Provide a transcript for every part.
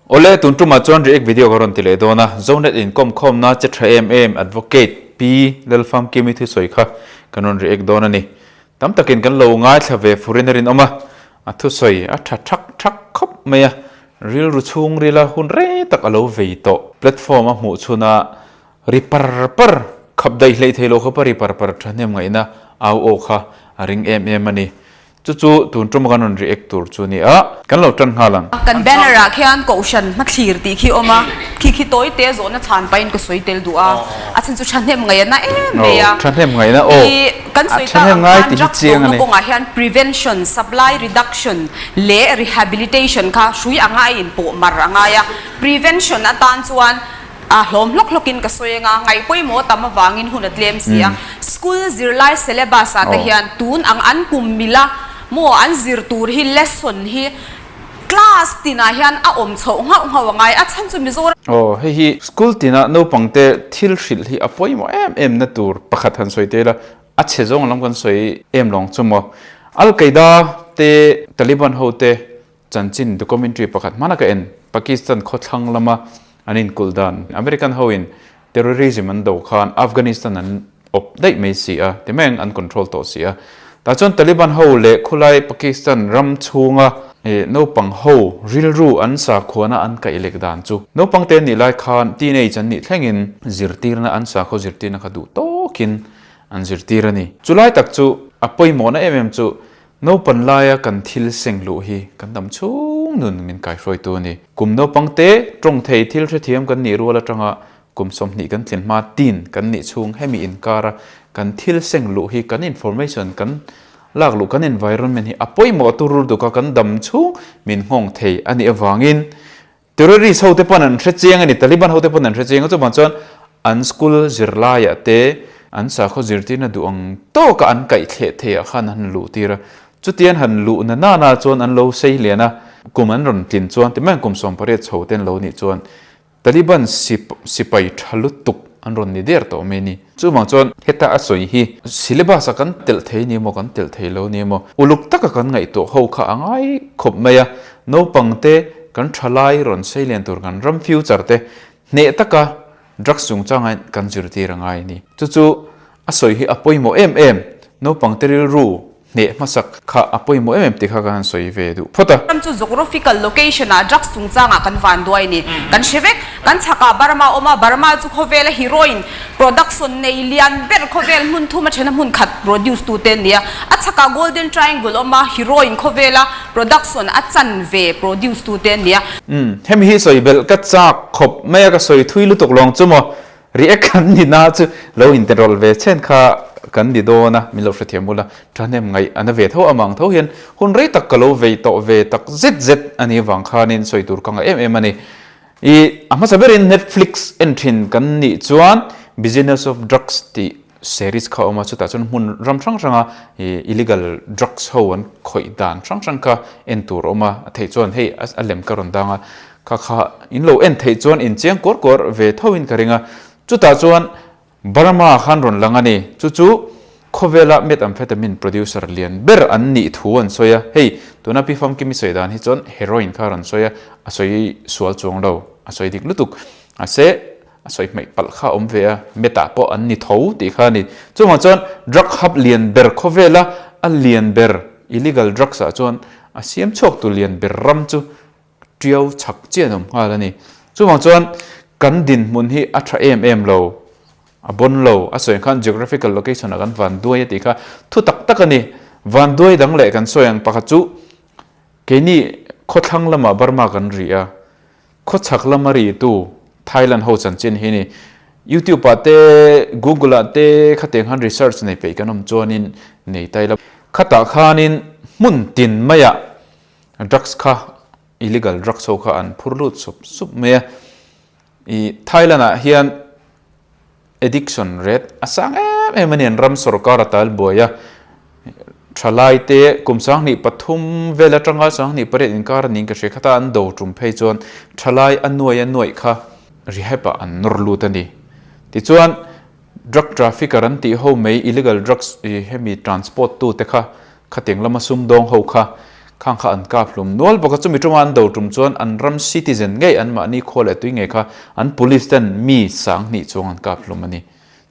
Awle, tun tumah chuan react video ka rawn ti leh dawn a, Zonet inkawm khawmna che tha em em Advocate Pi Lalfamkimi thusawi kha kan rawn react dawn a ni. Tam takin kan lo ngaithla ve furin a rinawm a, a thusawi a tha thak thak khawp mai a, rilru chhungrila hun rei tak a lo vei tawh. Platform a hmuh chhuna ri par par, khap daih hleih thei lo khawpa ri par par thahnem ngaihna au aw kha a ring em em a ni. Chu chu tun ṭuma kan rawn react tur chu a ni a, kan lo ṭan nghal ang. Kan banner ah khian Kohhran hmathlir tih khi awm a, khi khi tawi te zawhna chhan pahin ka sawi tel duh a, a chhan chu thahnem ngaihna em mai a. Thahnem ngaihna aw, I kan a sawi tak thahnem ang ngai khan tih hi drugs chiang a dawhna ni. kawngah hian prevention, supply reduction leh rehabilitation kha hrui anga a inpawh mar a ngai a, prevention atan chuan A hlawm hlawk hlawkin ka sawi anga, ngaih pawimawh tam avangin hun a tlem si a. School zirlai syllabus ah te hian tun ang an kum mila maw an zir tur hi lesson hi class tinah hian a awm chhoh nghauh nghauh a ngai. A chhan chu Mizoram. Aw, hei hi school tinah naupangte thil hrilh hi a pawimawh em em na tur pakhat han sawi tel a, a chhe zawng lam kan sawi em lawng chu maw. Al-Qaeda te Taliban ho te Chanchin documentary pakhat hmana ka en, Pakistan khawthlang lama an inkulh dan, American hoin terrorism an do khan Afghanistan an awp daih mai si a, ti mai ang an control tawh si a. Tah chuan Taliban ho leh khulai Pakistan ram chhunga naupang ho rilru an sakhuana an kaih lek dan chu naupang te an nih lai khan teenage an nih thlengin zirtirna an sakhaw zirtirna kha duh tawkin an zirtir a ni. Chulai tak chu a pawimawhna em em chu Naupan laia kan thil seng luh hi kan dam chhung nun min kaihruaitu a ni. Kum naupang te tawng thei thil hrethiam kan nih rual atanga kum 20 kan tlin hma tin kan nih chhung hemi inkara kan thil seng luh hi kan information kan lak luh kan environment hi a pawimawh tur lutuk a kan dam chhung min nghawng thei a nih avangin Terrorist ho te pawn an hre chiang a ni, Taliban ho te pawn an hre chiang a, chuvang chuan an school zirlaiah te an sakhaw zirtirna duh ang tawka an kaih thleh theiah khan an han luh tir a, chutian han luh na nana chuan an lo sei lian a, kum an rawn tlin chuan ti mai kum 18 chho te an lo nih chuan Taliban sipai tha lutuk an rawn ni der tawh mai a ni. Chuvang chuan heta a sawi hi syllabus a kan telh thei ni emaw kan telh thei lo ni emaw uluk taka kan ngaihtuah ho kha a ngai khawp mai a, naupang te kan thalai rawn sei lian tur kan ram future te hneh taka drugs chungchanga kan zirtir a ngai a ni. Chu chu a sawi hi a pawimawh em em, naupang te rilru Hneh hmasak kha a pawimawh em em tih kha ka han sawi ve duh phawt a. Ram chu geographical location ah drugs chungchangah kan van duai ni. Kan hre vek. Kan chhakah Burma a awm a, Burma chu khawvela heroin production nei lian ber khawvel hmun thum a thena hmun khat produce tu te an ni a. A chhakah Golden Triangle a awm a, heroin khawvela production a chan ve produce tu te an ni a. Umm, hemi hi sawi belh ka chak khawp mai a, ka sawi thui lutuk lawng chu maw. React kan ni na chu lo intirawlh ve chhen kha kan ni dawn a, min lo hrethiam ula, thahnem ngaih a na ve tho amang tho hian hun rei tak ka lo vei tawh ve tak zet zet a nih avang khanin sawi tur ka ngah em em a ni. I a hmasa berin Netflix en thin kan nih chuan Business of Drugs tih series kha a awm a, chutah chuan hmun ram hrang hranga illegal drugs ho an khawih dan hrang hrang kha en tur a awm a, a theih chuan hei a lem ka rawn dang a, Kha kha in lo en theih chuan in chiang kuar kuar ve tho in ka ring a, chutah chuan Burma khan rawn lang a ni, chu chu khawvela methamphetamine producer lian ber an nih thu an sawi a, hei tuna Pi Famkimi sawi dan hi chuan heroin kha rawn sawi a, a sawi sual chuang lo, a sawi dik lutuk, mahse a sawi hmaih palh kha a awm ve a, meta pawh an ni tho tih kha a ni, chuvang chuan drug hub lian ber khawvela a lian ber illegal drugs ah chuan a siam chhuak tu lian ber ram chu Tiau chak chiah an awm nghal a ni. Chuvang chuan kan dinhmun hi a tha em em lo, a bon lo, a sawi ang khan geographical location ah kan van duai a tih kha thu tak tak a ni. Van duai dang leh kan sawi ang pakhat chu keini khawthlang lamah Burma kan ri a, khawchhak lama ri tu Thailand ho chanchin hi ni. YouTube ah te Google ah te khatiang khan research nei peih kan awm chuanin nei ta ila. Khatah khanin hmun tin maiah Drugs kha illegal drugs ho kha an phur lut sup sup mai a, i Thailand ah hian addiction rate a sang em em a ni, an ram sorkar a tal buai a, thalai te kum 23 vel atanga 28 inkar a niin ka hria khata an do tum phei chuan thalai a nuai a nuaih kha rehab ah an nawr lut a ni. Tichuan drug trafficker an tih ho mai illegal drugs hemi transport tu te kha Khatiang lama sumdawng ho kha. Khang kha an kap hlum nual bawk a, chumi tuma an do tum chuan an ram citizen ngei an mahni khaw leh tui ngei kha an police ten mi 2000 chuang an kap hlum a ni.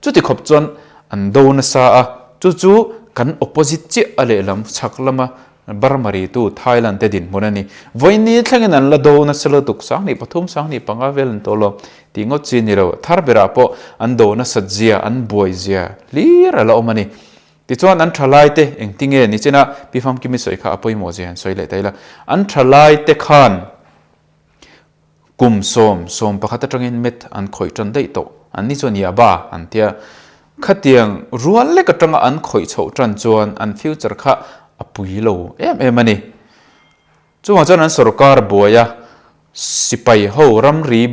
Chuti khawp chuan an do nasa a, chu chu kan opposite chiah a lehlam chhak lama Burma ritu Thailand te dinhmun a ni. Vawiin thlengin an la do nasa lutuk, 23, 25 vel an tawh lo tih ngawt chi a ni lo. Thar berah pawh an do nasat zia, an buai zia hlir a la awm a ni. Tichuan an thalaite engtinge nichina Pi Famkimi sawi kha a pawimawh zia han sawi leh ta ila. An thalaite khan kum sawm, 11 atangin met an khawih tan daih tawh. An ni chuan Yaba an tia. Khatiang rual lek atanga an khawih chhoh tan chuan an future kha a pui lo em em a ni. Chuvang chuan an sorkar buai a, sipai ho ramri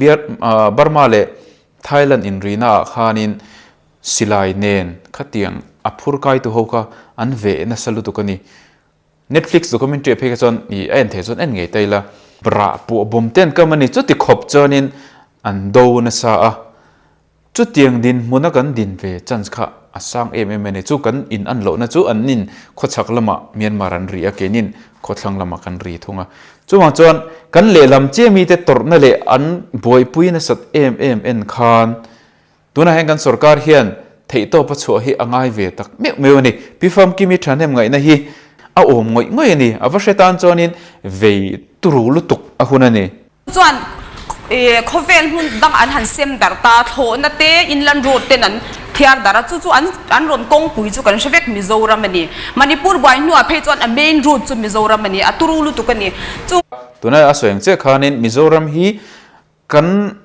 Burma leh Thailand inrina ah khanin silai nen khatiang a phur kaitu ho kha an veh nasa lutuk a ni. Netflix documentary ah phei kha chuan ih a en thei chuan en ngei ta ila. Rah pawh bawm te an kam a ni. Chuti khawp chuanin an do nasa a. Chutiang dinhmuna kan din ve chance kha a sang em em a ni. Chu kan in an lohna chu an nin khawchhak lamah Myanmar an ri a, keinin khawthlang lamah kan ri thung a. Chuvang chuan kan lehlam chiah mite tawrhna leh an buaipui nasat em em en khan tunah hian kan sorkar hian theihtawp a chhuah hi a ngai ve tak meuh meuh a ni. Pi Famkimi thahnem ngaihna hi a awm ngawih ngawih a ni. A va hre tan chuanin vei turu lutuk a hun a ni. Chuan khawvel hmun dang an han sem darh ta, thlawhna te, inland road ten an thiar darh a, chu chu an an rawn kawngpui chu kan hre vek Mizoram a ni. Manipur buai hnuah phei chuan a main route chu Mizoram a ni, a turu lutuk a ni. Chu. Tunah a sawi ang chiah khanin Mizoram hi kan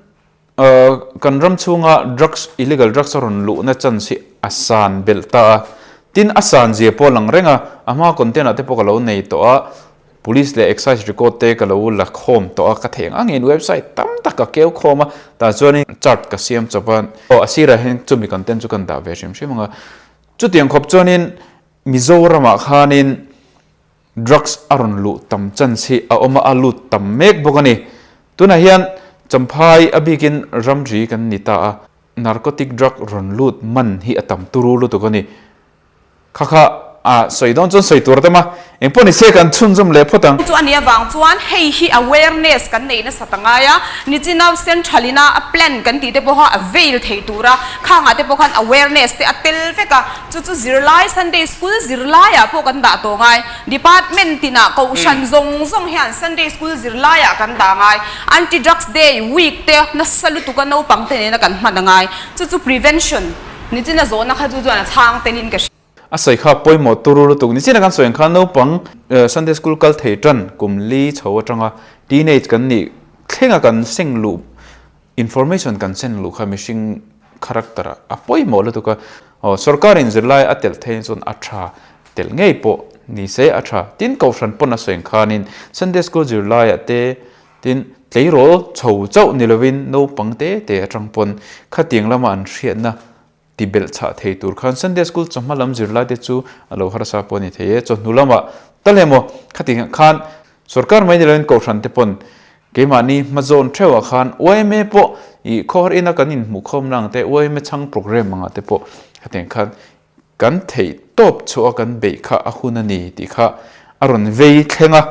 Kan ram chhunga drugs, illegal drugs a rawn luhna chance hi a san belh ta a. Tin, a san zia pawh a lang reng a, a hma content ah te pawh ka lo nei tawh a, police leh excise record te ka lo la khawm tawh a, ka theih ang angin website tam tak ka keu khawm a, tah chuanin chart ka siam chawp a, aw a sirah hian chumi content chu kan dah ve hrim hrim ang a. Chutiang khawp chuanin Mizoramah khanin Drugs a rawn luh tam chance hi a awm a, a lut tam mek bawk a ni. Tunah hian Champhai a bikin ramri kan ni ta a, narcotic drug rawn lut man hi a tam turu lutuk a ni. Kha kha a sawi dawn chuan sawi tur a tam a, engpawh ni se kan chhunzawm leh phawt ang. Chu a nih avang chuan hei hi awareness kan nei nasa ta ngai a, nichina central ina a plan kan tih te pawha avail thei tura khangah te pawh khan awareness te a tel vek a, Chu chu zirlai Sunday School zirlaiah pawh kan dah tawh ngai. Department tinah kohhran zawng zawng hian Sunday School zirlaiah kan dah ngai. Anti Drugs Day week te nasa lutuka naupang te nena kan hman a ngai. Chu chu prevention nichina zawhna kha chu chuan a chhang telin ka hria. A sawi kha pawimawh turu lutuk. Nichina kan sawi ang khan naupang Sunday School kal thei tan kum li chho atanga teenage kan nih thlenga kan seng luh Information kan sen luh kha mihring character ah a pawimawh lutuk a, aw sorkar in zirlai a telh theih chuan a tha telh ngei pawh ni se a tha. Tin kohhran pawn a sawi ang khanin Sunday school zirlai ah te tin tleirawl chho chauh ni lovin naupang te te atang pawn khatiang lama an hriatna Ti belh chhah thei tur khan Sunday School chawhma lam zirlai te chu a lo harsa pawh a ni thei e. Chawhnu lamah tal emaw khati khan sorkar mai ni loin kohhran te pawn keimahni hmazawn theuhah khan yma pawh ih khawhar ina kan inhmuhkhawmna ang te yma chhang programme angah te pawh khatiang khan kan theih tawp chhuah a kan beih kha a hun a ni tih kha a rawn vei thleng a.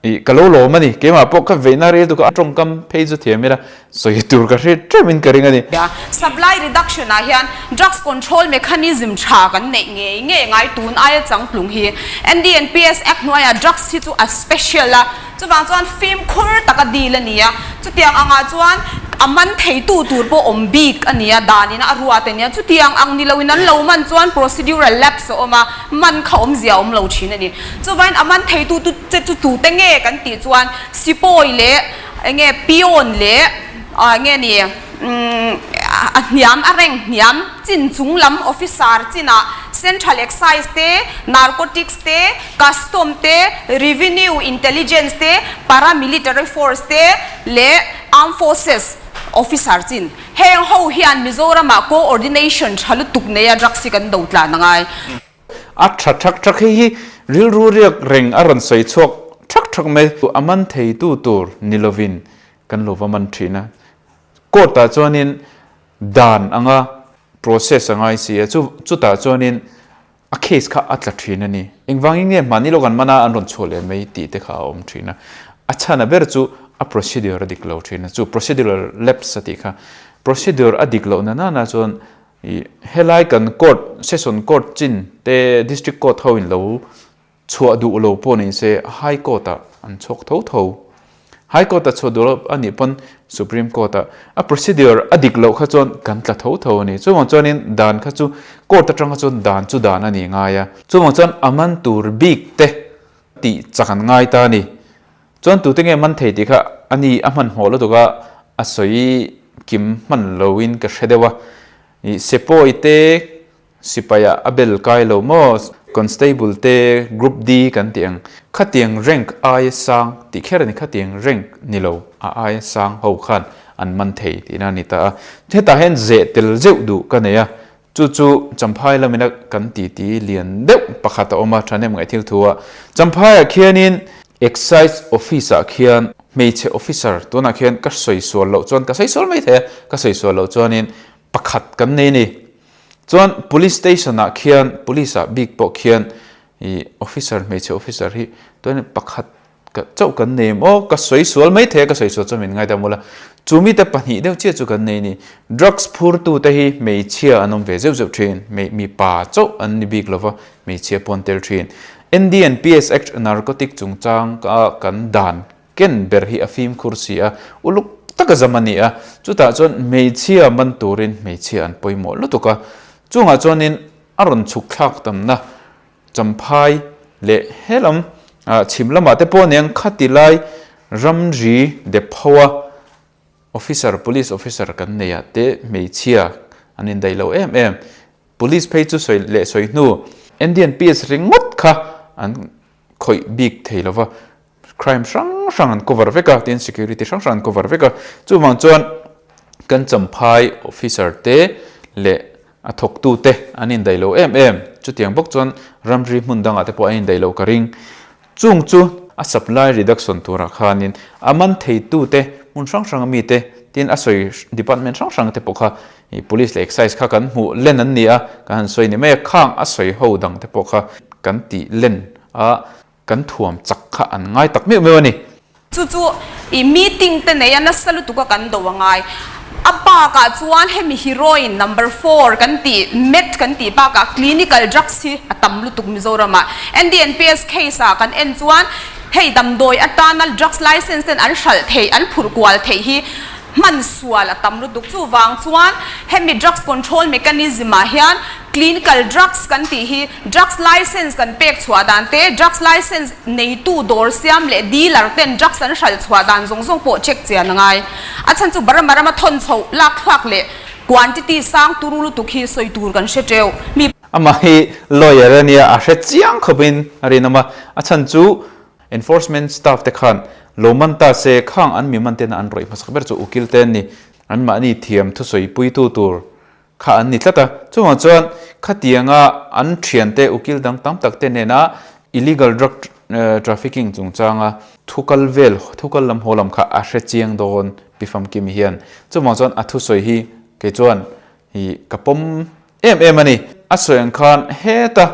Ih, ka lo lawm a ni. Keimah pawh ka veihna rel tuk a, a tawngkam phei chu thiam ila sawi tur ka hre teuhin ka ring a ni. Supply reduction ah hian drugs control mechanism tha kan neih ngei ngei ngai tun aia changtlung hi NDNPS Act hnuaiah drugs hi chu a special a, chuvang chuan fimkhur taka deal a ni a, chutiang angah chuan a man theitu tur pawh awm bik a ni a, danin a ruat a nia, chutiang ang ni loin an lo man chuan procedural lapse a awm a, man kha awmzia a awm lo thin a ni. Chuvain a man theitu tu che chu tute nge kan tih chuan sipawi leh enge peon leh enge ni a hniam a rank hniam chin chung lam officer chinah central excise te narcotics te custom te revenue intelligence te paramilitary force te leh armed forces officer chin heng ho hian Mizoram ah coordination tha lutuk neia drugs hi kan do tlan a ngai. A tha thak thak hei hi rilru riak reng a rawn sawi chhuak thak thak mai. A man theitu tur ni lovin kan lo va man thin a. Court ah chuanin dan anga process a ngai si a, chu chutah chuanin. A case kha a tla thin a ni. Engvangin nge hmani lawk an man a, an rawn chhuah leh mai tih te kha a awm thin a. A chhan a ber chu a procedure a dik lo thin a, chu procedural lapse a tih kha. Procedure a dik loh na nana chuan ih helai kan court, session court chin te district court ho in lo Chhuah duh lo pawh ni se High Court ah an chhuak tho tho. High Court ah chhuah duh lo a nih pawn Supreme Court ah a procedure a dik loh kha chuan kan tla tho tho a ni. Chuvang chuanin dan kha chu court atang kha chuan dan chu dan a ni ngai a. Chuvang chuan a man tur bik te tih chak an ngai ta a ni. Chuan tute nge man thei tih kha a ni a hmanhmawh lutuk a, a sawi kim hman loin ka hre deuh a. Ih sepawi te Sipaiah a bel kai lo maw? Constable te Group D kan tih ang. Khatiang rank aia sang tih kher a ni, khatiang rank ni lo a aia sang ho khan an man thei tihna a ni ta a. Hetah hian zeh tel zeuh duh ka nei a, chu chu Champhai lamina kan titi lian deuh pakhat a awm a, thahnem ngaih thil thu a. Champhaiah khianin Excise Office-ah khian hmeichhe officer tunah khian ka sawi sual loh chuan ka sawi sual mai thei a, ka sawi sual loh chuanin pakhat kan nei a ni. Chuan Police Station ah khian Police ah bik pawh khian ih officer hmeichhe officer hi chuan pakhat ka chauh kan nei em aw ka sawi sual mai thei a ka sawi sual chuan min ngaidam ula chu mite pahnih deuh chiah chu kan nei a ni. Drugs phur tu te hi hmeichhia an awm ve zeuh zeuh thin hmei mipa chauh an ni bik lova hmeichhia pawh an tel thin. NDNPS Act Narcotic chungchang a kan dan Ken ber hi a fimkhur si a, uluk taka zam a ni a, chutah chuan hmeichhia man turin hmeichhia an pawimawh lutuk a, chungah chuanin a rawn chhuk thlak tamna Champhai leh helam chhim lamah te pawh aniang khati lai ramri dep ho a officer police officer kan nei ah te hmeichhia an indaih lo em em, police phei chu sawi leh sawi hnu NDNPS ringawt kha an khawih bik thei lova. Crime hrang hrang an cover vek a, tin security hrang hrang an cover vek a. Chuvang chuan kan Champhai officer te leh a thawktu te an indaih lo em em. Chutiang bawk chuan ramri hmun dangah te pawh an indaih lo ka ring. Chung chu a supply reduction turah khanin a man theitu te hmun hrang hranga mi te tin a sawi department hrang hrang te pawh kha police leh excise kha kan hmuh len an ni a, kan han sawi ni mai a, khang a sawi ho dang te pawh kha kan tih len a. Kan thuam chak kha an ngai tak meuh meuh a ni. Chu chu i meeting te nei a nasa lutuk a kan do a ngai. A bakah chuan hemi heroin number four kan tih meth kan tih bakah clinical drugs hi a tam lutuk Mizoram ah. NDNPS case ah kan en chuan hei damdawi atana drugs license ten an hralh theih an phurh kual theih hi hman sual a tam lutuk. Chuvang chuan hemi drugs control mechanism ah hian clinical drugs kan tih hi drugs license kan pek chhuah dan te, drugs license neitu dawr siam leh dealer ten drugs an hralh chhuah dan zawng zawng pawh check chian a ngai. A chhan chu Burma rama thawn chhoh lak thluak leh quantity sang turu lutuk hi sawi tur kan hre teuh. Mi. Amah hi lawyer a nia, a hre chiang khawpin a rinawm a, a chhan chu Enforcement staff te khan lo man ta se khang an mi man tena an rawih hmasak ber chu ukil te an ni. An mahni thiam thusawi puitu tur kha an ni tlat a. Chuvang chuan khatianga an thiante ukil dang tam tak te nena illegal drug trafficking chungchanga thu kal vel thu kal lam haw lam kha a hre chiang dawn Pi Famkimi hian. Chuvang chuan a thusawi hi kei chuan hi ka pawm em em a ni. A sawi ang khan heta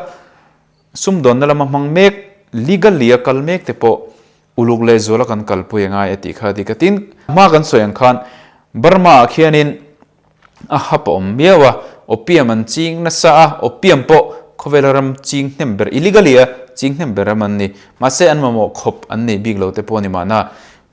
Sumdawnna lama hmang mek, legally a kal mek te pawh uluk leh zuala kan kalpui a ngai a tih kha a dik a. Tin, hma kan sawi ang khan Burma ah khianin a hap a awm miau a, opium an ching nasa a, opium pawh khawvela ram ching hnem ber, illegally a ching hnem ber ram an ni. Mahse an mamawh khawp an nei bik lo te pawh a ni mahna.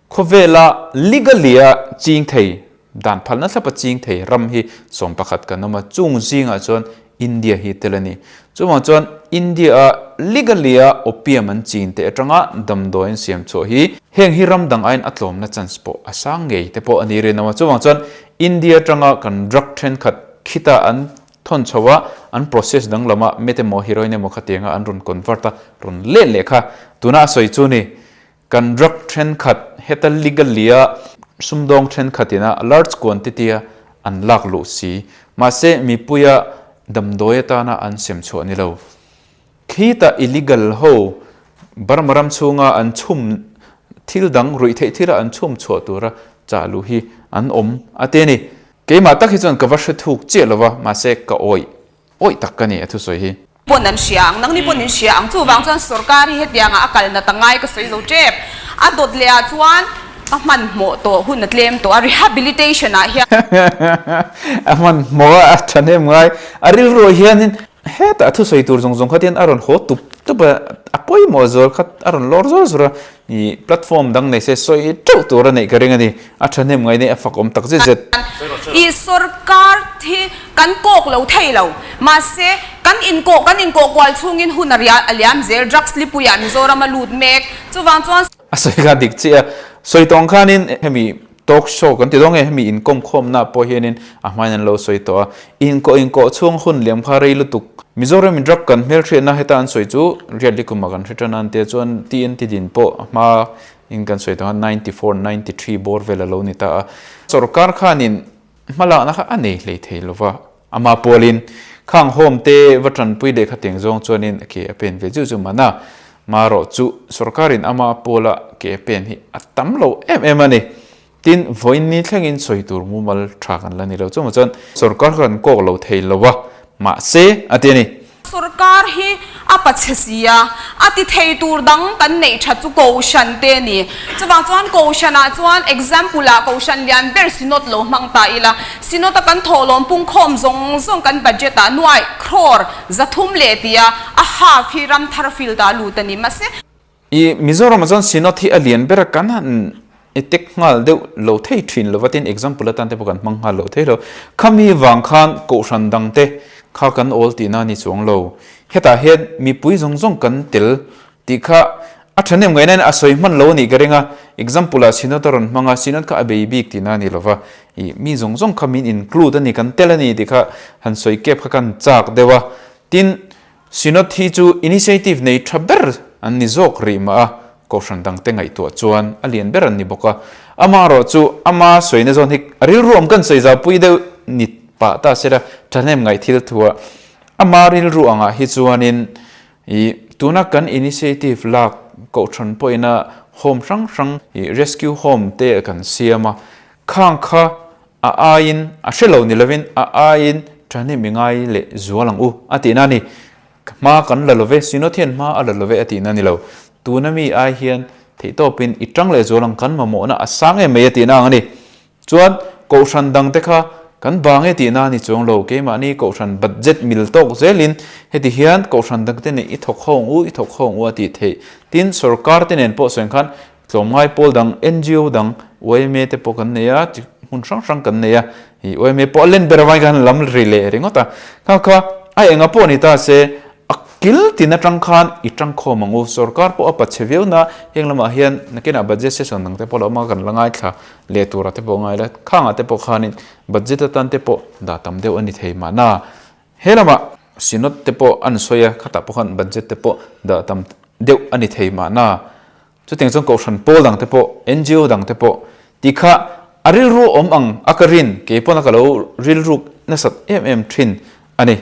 Khawvela legally a ching thei, dan phalna thlapa ching thei ram hi 11 kan awm a, chung zingah chuan India hi tel a ni. Chuvang chuan India a legally a opium an chin te atanga damdawi an siam chhuah hi heng hi ram dang aiin a tlawmna chance pawh a sang ngei te pawh a ni rinawm a. Chuvang chuan India atanga kan drug thenkhat khita an thawn chho a, an process danglam a meth emaw heroin emaw khatianga an rawn convert a rawn let leh kha tuna a sawi chu ni. Kan drug thenkhat heta legally a sumdawng thenkhat ina large quantity a an lak luh si. Mahse mipuia damdawi atana an sem chhuah ni lo. Khita illegal ho Burma ram chhunga an chhum thil dang ruih theih thila an chhum chhuah tura chah luh hi an awm a ti a ni. Keimah tak hi chuan ka va hre thuk chiah lova mahse ka awih awih tak ka ni a thusawi hi. Pawn an hria ang, nangni pawn in hria ang. Chuvang chuan sorkar hi hetiangah a kal nat a ngai ka sawi zo tep. A dawt leh ah chuan a hmanhmawh tawh hun a tlem tawh a, rehabilitation ah hian. A hmanhmawh a, a thahnem ngai. A rilruah hianin hetah a thusawi tur zawng zawng kha tian a rawn haw tup tup a, a pawimawh zual kha a rawn lawr zawr zawr a. Ih platform dang nei se sawi teuh tur a neih ka ring a ni. A thahnem ngai nei a fak awm tak zet zet. Ih sorkar hi kan kawk lo thei lo. Mahse, kan inkawh kan inkawh kual chhungin hun a rial a liam zel drugs lipuiah Mizoram a lut mek. Chuvang chuan. A sawi kha dik chiah a. Sawi tawng khanin hemi talk show kan ti dawn nge hemi inkawm khawmna pawh hianin a hmain an lo sawi tawh a. Inkawh inkawh chhung hun liam kha rei lutuk. Mizoram in drug kan hmelhriatna heta an sawi chu Riatli kuma kan hre tan a an tia chuan TNT din pawh a hma in kan sawi tawh khan 94, 93 bawr vel a lo ni ta a. Sorkar khanin hmalakna kha a nei hlei thei lo va, ama pawlin khang home te va tanpui leh khatiang zawng chuanin ke a pen ve zeuh zeuh mahna marawh chu sorkarin ama pawla ke a pen hi a tam lo em em a ni. Tin, vawiin ni thlengin sawi tur mumal tha kan la ni lo. Chungah chuan sorkar kha kan kawk lo thei lo a, mahse a ti a ni. Sorkar hi a pachhe si a, a ti thei tur dang kan neih that chu Kohhran te a ni. Chuvang chuan Kohhranah chuan example ah Kohhran lian ber Synod lo hmang ta ila, Synod a kan thawhlawm pungkhawm zawng zawng kan budget ah nuaih crore 300 leh tia a half hi Ramthar field ah a lut a ni. Mahse. I Mizoramah chuan Synod hi a lian ber a, kan han i tek nghal deuh lo thei thin lova tin example atan te pawh kan hmang nghal lo thei lo. Khami vang khan Kohhran dang te kha kan awl tihna a ni chuang lo. Hetah hian mipui zawng zawng kan tel tih kha a thahnem ngaihna in a sawi hman lo a nih ka ring a, example ah Synod a rawn hmang a, Synod kha a bei bik tihna a ni lova, i mi zawng zawng kha min include a ni, kan tel a ni tih kha han sawi kep kha kan chak deuh a. Tin, Synod hi chu initiative nei tha ber an ni zawk rih mah a, Kohhran dangte ngaihtuah chuan a lian ber an ni bawk a. Amaherawh chu ama sawina zawn hi a rilru awm kan sawi zaupui deuh ni pah ta se la, thahnem ngaih thil thu a. Ama rilru angah hi chuanin ih tuna kan initiative lak Kohhran pawhina home hrang hrang ih rescue home te kan siam a, khang kha A aiin, a hre lo ni lovin, a aiin thahnem i ngai leh zual ang u, a tihna a ni. Hma kan la lo ve, Synod hian hma a la lo ve a tihna a ni lo. Tuna mi ai hian theihtawpin i tang leh zual ang, kan mamawhna a sang em mai a tihna ang a ni. Chuan, Kohhran dangte kha kan bang e tihna a ni chuang lo, keimahni Kohhran budget mil tawk zelin heti hian Kohhran dangte nen i thawk ho ang u, i thawk ho ang u a tih theih. Tin, sorkar te nen pawh sawi ang khan Tlawmngai pawl dang, ngo dang, yma te pawh kan nei a, hmun hrang hrang kan nei a, ih yma pawh a len ber avangin khan lam ri leh ringawt a, kha kha a enga pawh ni ta se a kil tin atang khan i tangkhawm ang u, sorkar pawh a pachhe viau na, heng lamah hian nakinah budget session dang te pawh a lo awm a, kan la ngaithla leh turah te pawh a ngai la, khangah te pawh khanin budget atan te pawh dah tam deuh a ni thei mahna, he lamah Synod te pawh an sawi a, khatah pawh khan budget te pawh dah tam deuh a ni thei mahna. Chutiang chuan Kohhran pawl dang te pawh, ngo dang te pawh tih kha a rilru awm ang a ka rin, kei pawn a ka lo rilruk nasat em em thin a ni.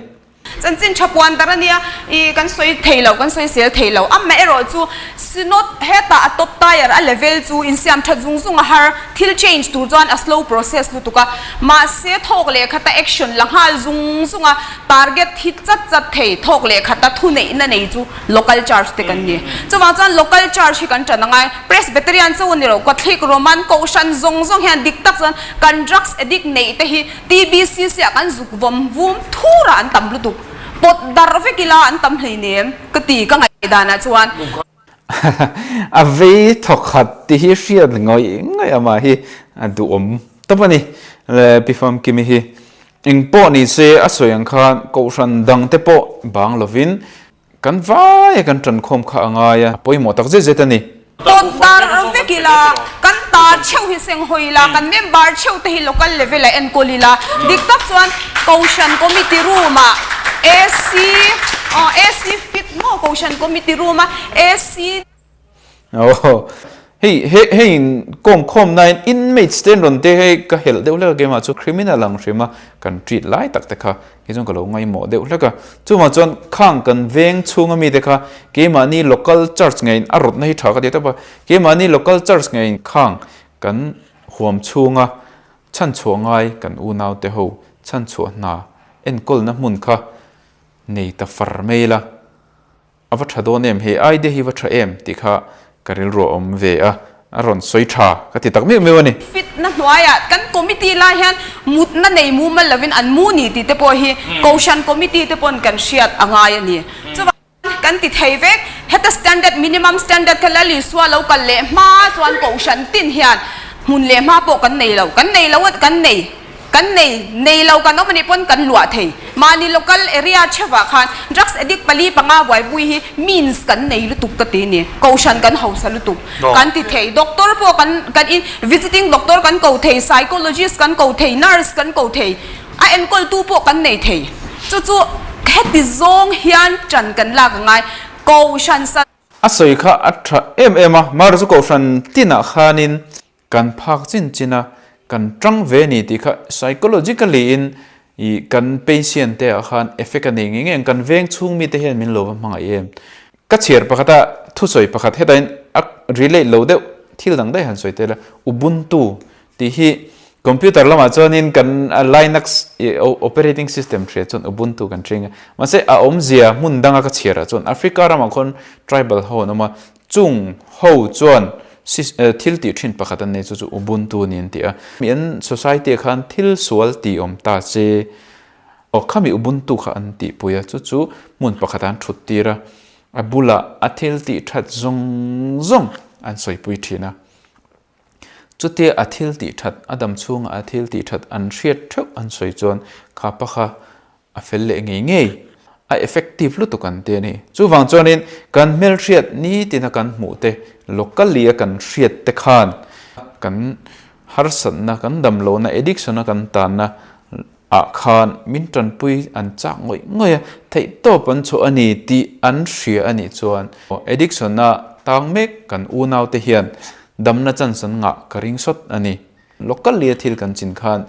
Chanchin tha puan dar a nia, i kan sawi thei lo, kan sawi sel thei lo. Amaherawh chu Synod hetah a top tier a level chu insiam that zung zung a har, thil change tur chuan a slow process lutuk a. Mahse thawk leh khata action la nghal zung zung a, target hi chat chat thei, thawk leh khata thuneihna nei chu Local Church te kan ni. Chuvang chuan Local Church hi kan ṭan a ngai. Presbyterian chu ni lo, Catholic, Roman, Kohhran zawng zawng hian dik tak chuan kan drugs addict neih te hi TBCC ah kan zuk vawm vum thur ah an tam lutuk. Pawt darh vek ila an tam hleinem ka ti ka ngaihdan ah chuan. A vei thawkhat ti hi hriat ngawih ngawih amah hi a duhawm tawp a ni. Le Pi Famkimi hi engpawh ni se a sawi ang khan Kohhran dang te pawh bang lovin Kan vai a kan ṭankhawm kha a ngai a, a pawimawh tak zet zet a ni. Pawt dar vek ila, kan ta theuh hi seng hawi ila, kan member theuh te hi local level ah enkawl ila, dik tak chuan Kohhran committee room ah AC, aw AC fit maw Kohhran committee room a AC. Aw, hei he hei in kawm khawm nain inmates te an rawn te hei ka helh deuh hlek a keimah chu criminal ang hrim a kan treat lai tak te kha kei chuan ka lo ngaihmawh deuh hlek a. Chuvang chuan khang kan veng chhunga mite kha keimahni local church ngeiin a rawtna hi tha ka ti tawp a, keimahni local church ngeiin khang kan huam chhunga chhanchhuah ngai kan unaute ho chhanchhuah hna enkawlna hmun kha. nei ta far mai ila. A va tha dawn em? He idea hi va tha em? tih kha ka rilru a awm ve a, a rawn sawi tha ka ti tak meuh meuh a ni. Fitna hnuaiah kan committee lai hian mutna nei mumal lovin an mu ni tih te pawh hi Kohhran committee te pawn kan hriat a ngai a ni. Chuvangin kan ti thei vek, heta standard, minimum standard kha Lal Isua lo kal leh hma chuan Kohhran tin hian hmun leh hma pawh kan nei lo, kan nei lo a, kan nei. Kan nei, nei lo kan awm anih pawn kan luah thei. Mahni local area theuhah khan drugs addict pali panga buaipui hi means kan nei lutuk ka ti ni. Kohhran kan hausa lutuk kan ti thei. Doctor pawh kan kan in visiting doctor kan ko thei, psychologist kan ko thei, nurse kan ko thei, a enkawltu pawh kan nei thei. Chu chu heti zawng hian ṭan kan lak a ngai. Kohhran sa. A sawi kha a ṭha em em a, Mar chu kohhran tinah khanin Kan phak chin chin a, kan tang ve ni tih kha psychologically in i kan patient te ah khan effect a nei ngei ngei ang, kan veng chhung mite hian min lo va hmangaih em. Ka chhiar pakhat a thusawi pakhat hetah in a relate lo deuh thil dang daih han sawi tel a, Ubuntu tih hi computer lamah chuanin kan Linux operating system hria chuan Ubuntu kan hring a, mahse a awmzia hmun danga ka chhiarah chuan Africa ramah khawn tribal ho an awm a, Chung ho chuan thil tih thin pakhat an nei chu chu Ubuntu ni an ti a. Mi an society ah khan thil sual tih awm ta che aw khami Ubuntu kha an tihpui a, chu chu hmun pakhat ah an thut tir a, a bulah a thil tih that zawng zawng an sawipui thin a. Chutia a thil tih that, a dam chhungah a thil tih that an hriat theuh an sawi chuan kha pa kha a fel leh ngei ngei, a effective lutuk an ti a ni. Chuvang chuanin kan hmelhriat nitina kan hmuh te, locally a kan hriat te khan kan harsatna, kan damlohna, addiction a kan tanna ah khan min tanpui an chak ngawih ngawih a, theihtawp an chhuah a ni tih an hria a nih chuan addiction a tang mek kan unau te hian damna chance an ngah ka ring sawt a ni. Locally a thil kan chin khan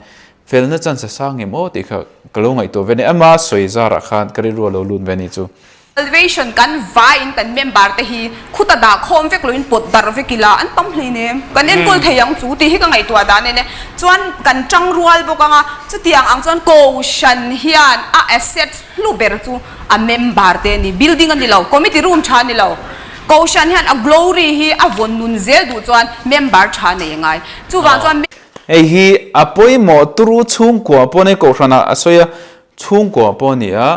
felna chance a sang em aw tih kha ka lo ngaihtuah ve a ni. Ama sawi zarah khan ka rilru a lo lut ve a ni chu. Salvation kan vaiin kan member te hi khuta dah khawm vek loin pawt darh vek ila an tam hlei nem. Kan enkawl thei ang chu tih hi ka ngaihtuah dan en e. Chuan kan tang rual bawk ang a, chutiang ang chuan Kohhran hian a asset hlu ber chu a member te a ni. Building a ni lo, committee room tha a ni lo. Kohhran hian a glory hi a vawn nun zel duh chuan member tha nei a ngai. Chuvang chuan. Hei hi a pawimawh turu chhungkua pawh nei Kohhranah a sawi a, chhungkua pawh a ni a,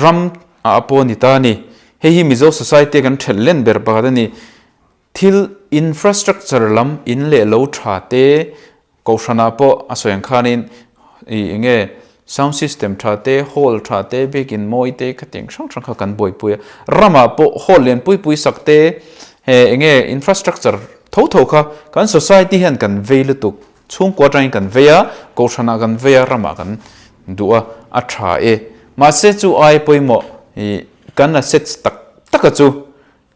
ram ah pawh a ni ta a ni. Hei hi Mizo society a kan ṭhelh len ber pakhat a ni. Thil infrastructure lam in leh lo tha te Kohhranah pawh a sawi ang khanin ih eng nge sound system tha te, hall tha te, biakin mawi te khatiang hrang hrang kha kan buaipui a. Ramah pawh hall lian pui pui sak te he eng nge infrastructure tho tho kha kan society hian kan vei lutuk. Chhungkua atangin kan vei a, Kohhranah kan vei a, ramah kan duh a, a tha e. Mahse chu ai pawimawh ih kan assets tak taka chu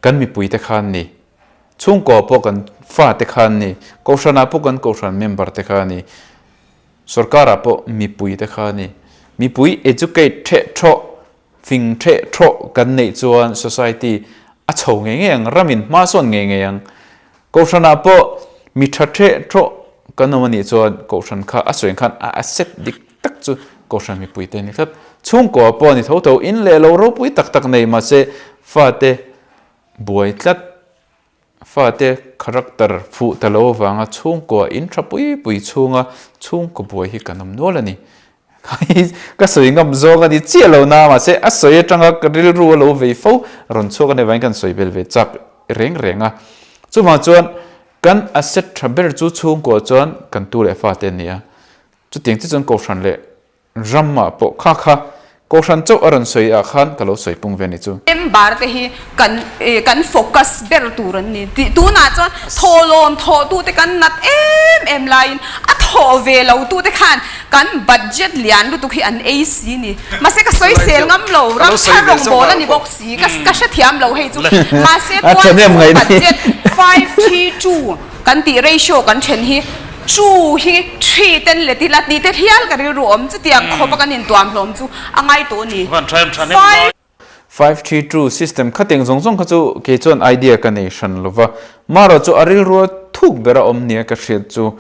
kan mipuite kha an ni. Chhungkaw pawh kan fate kha an ni. Kohhranah pawh kan kohhran member te kha a ni. Sorkarah pawh mipui te kha a ni. Mipui educate theh thawh, fing theh thawh kan neih chuan society a chho ngei ngei ang, ramin hma sawn ngei ngei ang. Kohhranah pawh mi tha theh thawh kan awm a nih chuan kohhran kha a sawi ang khan a asset dik tak chu kohhran mipui te a ni tlat. Chhungkaw pawh a ni tho tho, in leh lo ropui tak tak nei mahse fate Buai tlat. Fate character fuh ta lo avanga chhungkua in tha pui pui chhunga chhungkaw buai hi kan awm nual a ni. Ka sawi ngam zawng a ni chiah lo na mahse a sawi atanga ka rilru a lo vei fo rawn chhuak a ni avangin kan sawi bel ve chak reng reng a. Chuvang chuan kan asset tha ber chu chhungkua chuan kan tu leh fate an ni a. Chutiang chi chuan kohhran leh Ramah pawh kha kha Kohhran chauh a rawn sawi ah khan ka lo sawi pung ve ni chu. Member te hi kan kan focus ber tur an ni tih tunah chuan thawhlawm thawh tu te kan nat em em laiin a thawh ve lo tu te khan kan budget lian lutuk hi an ei si ni. Mahse ka sawi sel ngam lo, ram thar rawngbawl a ni bawk si, ka ka hrethiam lo hei chu. Mahse tual chhung budget 532. Kan tih ratio kan then hi two hi three ten let ila tih te hial ka rilru awm chutiang khawp a kan intuam hlawm chu a ngai tawh a ni. Five. Five three two system khatiang zawng zawng kha chu kei chuan idea ka nei hran lo va, marawh chu a rilrua thuk bera awm nia ka hriat chu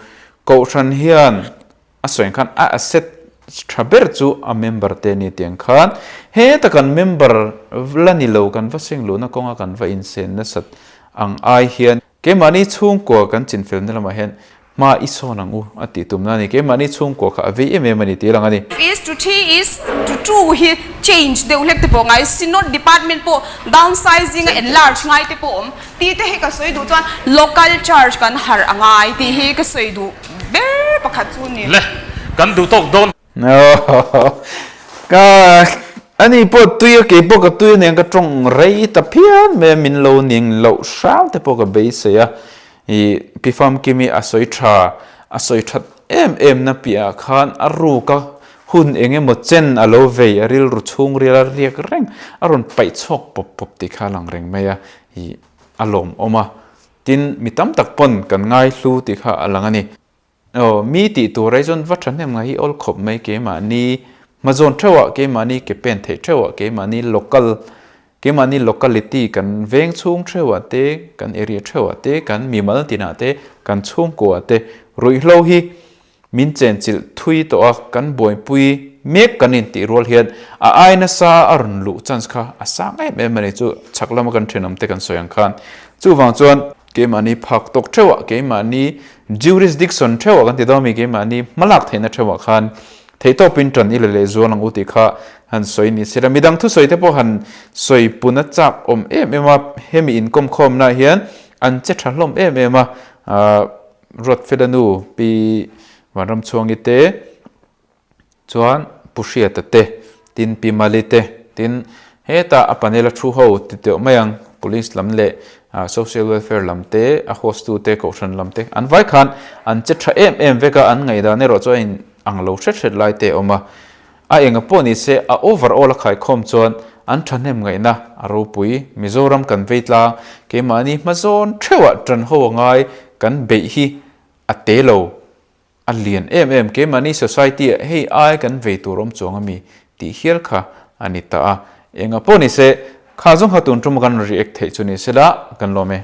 Kohhran hian a sawi ang khan a asset. tha ber chu a member te a ni tiang khan heta kan member la ni lo kan va seng luhna kawnga kan va insen nasat ang ai hian keimahni chhungkua kan chinfelna lamah hian hma i sawn ang u a tih tumna a ni. Keimahni chhungkua kha a vei em em a ni tih a lang a ni. Is to thi is to two hi change deuh hlek te pawh ngai, Synod department pawh downsizing a enlarge ngai te pawh awm tih te hi ka sawi duh chuan local church kan harh a ngai tih hi ka sawi duh ber pakhat chu a ni. Le, kan duh tawk dawn. Ka ani pawh tui a kei pawh ka tui aniang ka tawng rei ta phian mai a min lo ning loh hram te pawh ka beisei a i Pi Famkimi a sawi tha a sawi that em em na piah ah khan a ruk a hun eng emaw chen a lo vei a rilru chhung rial a riak reng a rawn paih chhuak pawp pawp tih kha a lang reng mai a i a lawmawm a tin mi tam tak pawn kan ngai hlu tih kha a lang a ni. Aw, mi tih tur ai chuan va thahnem ngai hi awl khawp mai keimahni hmazawn theuhah, keimahni ke pen theih theuhah, keimahni local, keimahni locality kan veng chhung theuhah te, kan area theuhah te, kan mimal tinah te, kan chhungkuaah te ruihhlo hi min chenchilh thui tawh a, kan buaipui mek kan intih rual hian a ai nasa a rawn luh chance kha a sang em em a ni chu chhak lama kan thenawm te kan sawi ang khan. Chuvang chuan keimahni phak tawk theuhah, keimahni Jurisdiction theuhah kan ti dawn ami keimahni hmalak theihna theuhah khan theihtawpin tan i la leh zual ang u tih kha han sawi ni sela. Midang thusawi te pawh han sawi pun a chak awm em em a, hemi inkawm khawmna hian an che tha hlawm em em a, Ruatfela nu Pi Vanramchhuangi te, Chuan Pu Hriata te, tin Pi Mali te, tin hetah a panel a thu ho ti teuh mai ang, Police lam leh Social Welfare lam te, a host tu te, Kohhran lam te, an vai khan an che tha em em vek a, an ngaihdan erawh chu a in ang lo hret hret lai te a awm a. A enga pawh ni se a overall a khaikhawm chuan an thahnem ngaihna a ropui. Mizoram kan vei tlang, keimahni hmazawn theuhah tan ho a ngai kan beih hi a te lo. A lian em em, keimahni society ah hei ai kan vei tur awm chuang ami tih hial kha a ni ta a. Enga pawh ni se, kha zawng kha tun tum kan react theih chu ni sela kan lawm e.